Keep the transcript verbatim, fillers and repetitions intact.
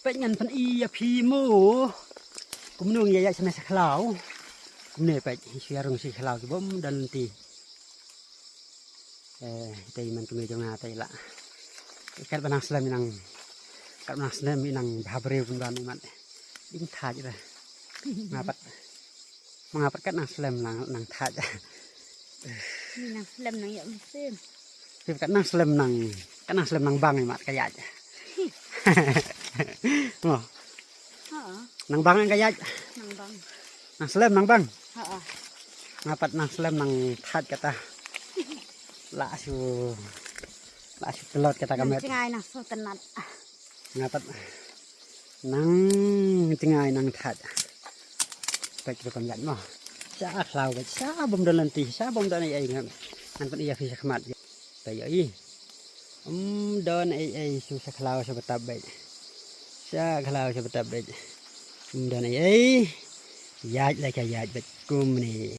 Peit ngan pyni ïa phi mo. Kumno ngi ïaid sha khlaw. Kumne peit, shu ïarung sha khlaw ki bym don lynti. Eh, tei man kumne jong nga tei la. Kat ba nang slem i nang. Kat ba nang slem i nang bha briew bun ban i mat. Ding thaj ra. Nga pat. Ma nga pat kat nang slem nang, nang thaj. Ni nang slem nang ïa mynsiem. Phi kat nang slem nang, kat nang slem nang bang i mat ka ïaid. Mo. Ha. Nang bang ka ïaid. Nang bang. Nang slem nang bang. Ha. Nga pat nang slem nang thaj kata. La shu, la shu tlot kata ka met. Nang jngai nang sngewtynnat. Nga pat nang jngai nang thaj. Peit ruh kam ïaid mo. Sha khlaw beit, sha bym don lynti, sha bym don ei ei ngan. Ngan pyni ïa phi sha khmat. Peit ïohi. Ym don ei ei shu sha khlaw sha btap beit. Sha khlaw sha btap beit. Ym don ei ei. Ïaid la ka ïaid beit kumne.